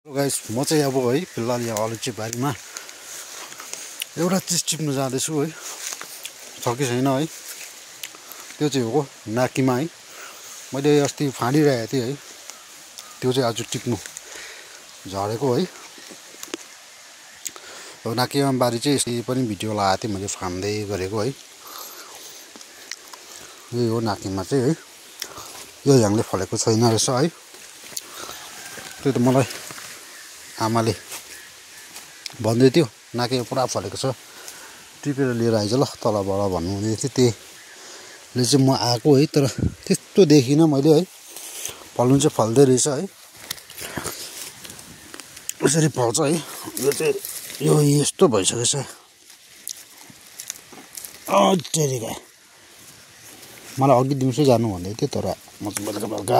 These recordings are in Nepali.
गाइस म चाहिँ अब है फिलहाल यहाँ अलैँची बारीमा एउटा चिज टिप्न जाँदैछु है। छ कि छैन है त्यो चाहिँ हो नाकीमा है। मैले अस्ति फाँडिरहेको थिएँ है, त्यो चाहिँ आज टिप्नु झरेको है। अब नाकीमा बारी चाहिँ यसरी पनि भिडियो लगाएको थिएँ मैले फाँड्दै गरेको है। यही हो नाकीमा चाहिँ है, यो झ्याङले फलेको छैन रहेछ है। त्यो त मलाई आमाले भन्दै थियो नाकेमा पुरा फलेको छ, टिपेर लिएर आइज ल तलबाट भन्नुहुँदै थियो। त्यसले चाहिँ म आएको है, तर त्यस्तो देखिनँ मैले है। फल्नु चाहिँ फल्दै रहेछ है, यसरी फल्छ है। यो चाहिँ यो यस्तो भइसकेको छ। अटेरिका मलाई अघि दिउँसो जानु भन्दै थियो, तर म चाहिँ बेलुका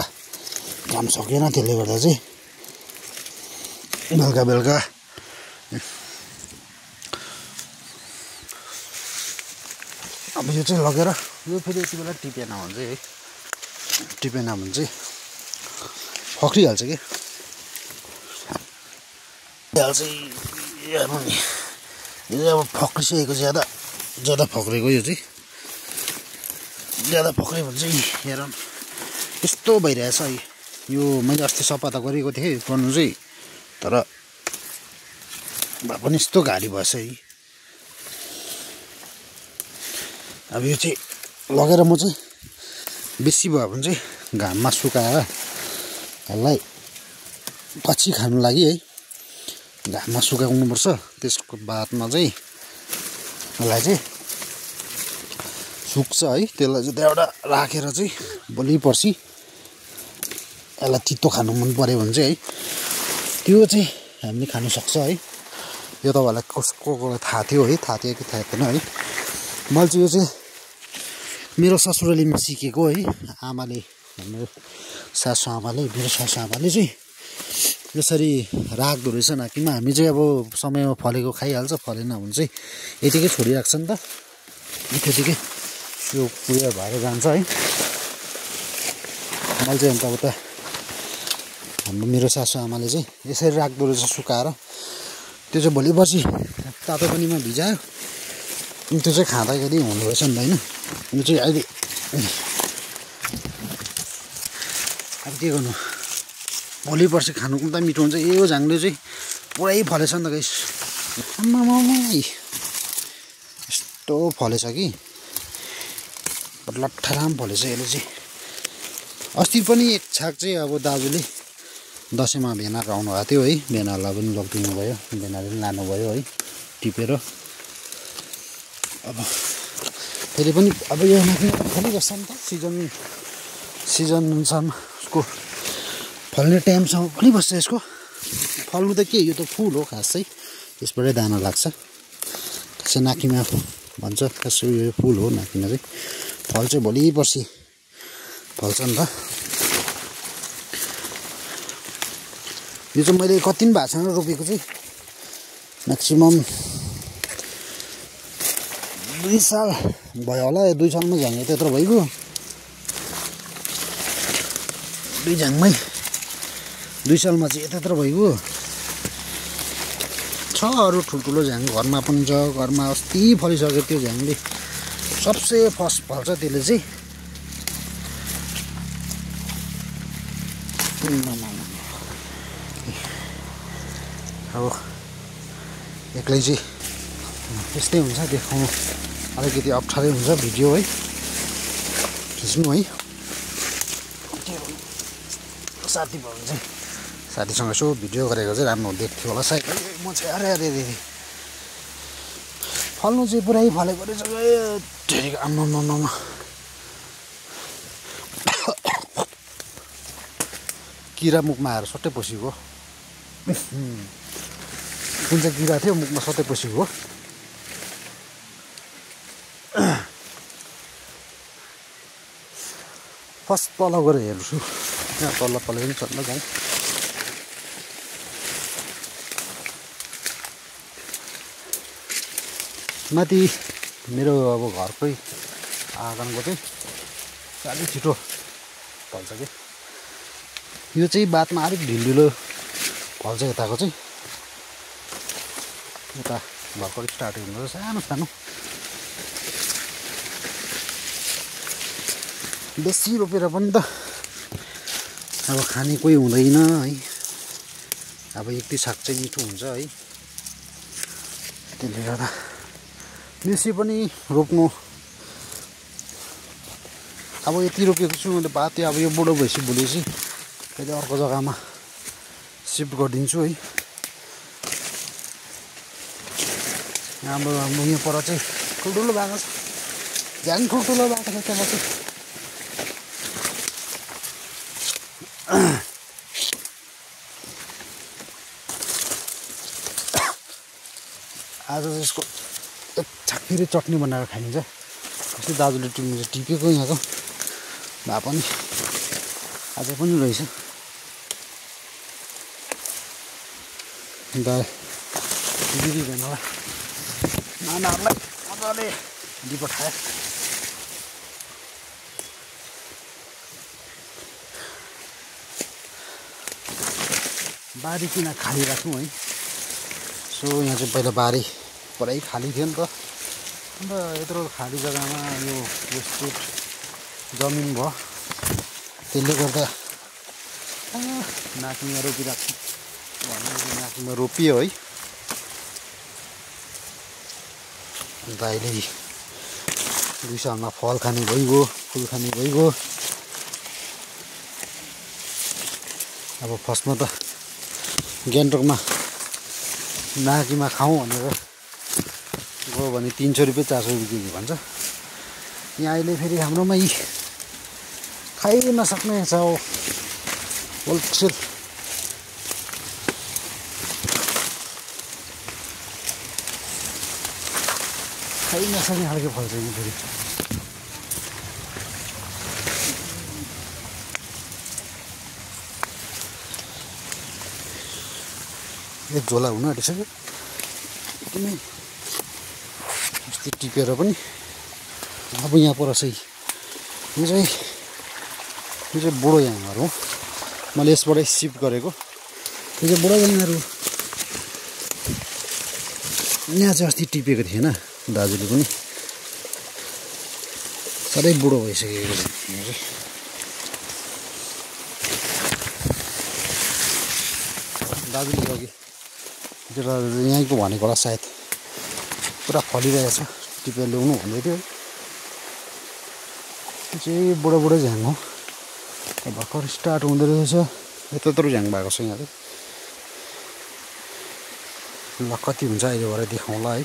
काम सकेन, त्यसले गर्दा चाहिँ बेलुका अब यो चाहिँ लगेर यो फेरि यति बेला टिपेन भने चाहिँ है, टिपेन भने चाहिँ फक्रिहाल्छ कि हाल्छ। हेर्नु नि यो चाहिँ अब फक्रिसकेको, ज्यादा फक्रेको, यो चाहिँ ज्यादा फक्रियो भने चाहिँ हेर यस्तो भइरहेछ है। यो मैले अस्ति सफा त गरेको थिएँ गर्नु चाहिँ, तर भए पनि यस्तो घारी भएछ है। अब यो चाहिँ लगेर म चाहिँ बेसी भयो भने चाहिँ घाममा सुकाएर यसलाई पछि खानु लागि है घाममा सुकाउनुपर्छ। त्यसको बादमा चाहिँ यसलाई चाहिँ सुक्छ है, त्यसलाई चाहिँ त्यहाँबाट राखेर चाहिँ भोलि पर्सि यसलाई तितो खानु मन पर्यो भने चाहिँ है त्यो चाहिँ हामीले खानु सक्छ है। यो तपाईँहरूलाई कसलाई थाहा थियो है, थाहा थियो कि थाहा थिएन है। मैले चाहिँ यो चाहिँ मेरो ससुरालीमा सिकेको है। आमाले, हाम्रो सासु आमाले, मेरो सासु आमाले चाहिँ यसरी राख्दो रहेछ नाकीमा। हामी चाहिँ अब समयमा फलेको खाइहाल्छ, फलेन भने चाहिँ यतिकै छोडिराख्छ नि त, त्यतिकै यो उयो भएर जान्छ है। मैले चाहिँ अन्त अब त हाम्रो मेरो सासु आमाले चाहिँ यसरी राख्दो रहेछ सुकाएर। त्यो चाहिँ भोलि पर्सि तातो पानीमा भिजायो, त्यो चाहिँ खाँदाखेरि हुँदो रहेछ नि त होइन। यो चाहिँ अहिले अब के गर्नु, भोलि पर्सि खानु पनि त मिठो हुन्छ। यो झाङले चाहिँ पुरै फलेछ नि त गाइस, आम्मामा यस्तो फलेछ कि लट्ठाराम फलेछ यसले चाहिँ। अस्ति पनि एक छाक चाहिँ अब दाजुले दसैँमा भेना आउनु भएको थियो है, भेनालाई पनि लगिदिनु भयो, भेनाले पनि लानुभयो है टिपेर। अब फेरि पनि अब यो फलिबस्छ नि त, सिजनसम्म उसको फल्ने टाइमसम्म फलिबस्छ। यसको फल्नु त के, यो त फुल हो खास चाहिँ, यसबाटै दाना लाग्छ। खासै नाकीमा भन्छ, खास यो फुल हो नाकीमा चाहिँ। फल चाहिँ भोलि पर्सि फल्छ नि त। यो चाहिँ मैले कति पनि भएको छैन रोपेको चाहिँ, म्याक्सिमम 2 साल भयो होला। 2 सालमा झ्याङ त्यत्रो भइगयो, 2 झ्याङमै 2 सालमा चाहिँ त्यत्रो भइगयो। छ अरू ठुल्ठुलो झ्याङ घरमा पनि छ, घरमा अस्ति फलिसक्यो त्यो झ्याङले, सबसे फर्स्ट फल्छ त्यसले चाहिँ। अब एक्लै चाहिँ त्यस्तै हुन्छ, देखाउनु अलिकति अप्ठ्यारै हुन्छ भिडियो है, खिच्नु है। साथी भयो भने चाहिँ साथीसँग यसो भिडियो गरेको चाहिँ राम्रो देख्थ्यो होला सायद। म चाहिँ अरे फल्नु चाहिँ पुरै फलेको रहेछ ढेरी। आम्मामा किरा मुखमा आएर सट्टै पसेको, कुन चाहिँ किरा थियो मुखमा सट्टै पसेको। फर्स्ट तल गएर हेर्छु, यहाँ तल पनि चल्न जाउँ। माथि मेरो अब घरकै आँगनको चाहिँ साह्रै छिटो फल्छ कि। यो चाहिँ बादमा अलिक ढिलो फल चाहिँ यताको चाहिँ यता भर्खर स्टार्ट हुँदैछ सानो सानो बेसी रोपेर पनि त अब खाने कोही हुँदैन है अब एकटी साग चाहिँ मिठो हुन्छ है त्यसले गर्दा बेसी पनि रोप्नु अब यति रोपेको छु मैले बात अब यो बुढो भएपछि भोलिपछि फेरि अर्को जग्गामा सिफ्ट गरिदिन्छु है हाम्रो यहाँ पर चाहिँ ठुल्ठुलो भएको छ झ्याङ ठुल्ठुलो भएको छ त्यहाँ चाहिँ आज चाहिँ यसको एक छाक फेरि चटनी बनाएर खाइन्छ जस्तै दाजुले टिपेको यहाँको भए पनि आज पनि रहेछ अन्त दिदी बहिनीलाई नानाहरूलाई मजाले दिइपठाए बारी किन खाली राख्नु है सो यहाँ चाहिँ पहिला बारी पुरै खाली थियो नि त अन्त यत्रो खाली जग्गामा यो यस्तो जमिन भयो त्यसले गर्दा नाकिमा रोपिरहेको छु भनेर नाकिमा रोपियो है अन्त अहिले 2 सालमा फल खाने भइगयो फुल खाने भइगयो अब फर्स्टमा त गान्तोकमा नाकीमा खाउँ भनेर गयो भने 300 रुपियाँ 400 रुपियाँ केजी भन्छ यहाँ अहिले फेरि हाम्रोमा यी खाइ नसक्ने छ होलसेल खाइ नसक्ने खालको फल छ यहाँ फेरि एक झोला हुन आँटिसक्यो एकदमै अस्ति टिपेर पनि अब यहाँ पर चाहिँ यो चाहिँ बुढो याङहरू हो मैले यसबाटै सिफ्ट गरेको यो चाहिँ बुढो याङहरू यहाँ चाहिँ अस्ति टिपेको थिएन दाजुले पनि साह्रै बुढो भइसकेको छ यहाँ चाहिँ दाजुले अघि यहीँको भनेको होला सायद पुरा फलिरहेछ टिपेर ल्याउनु भन्दै थियो त्यो चाहिँ बुढो झ्याङ हो भर्खर स्टार्ट हुँदो रहेछ यत्रो झ्याङ भएको छ यहाँ चाहिँ ल कति हुन्छ अहिले भरे देखाउँला है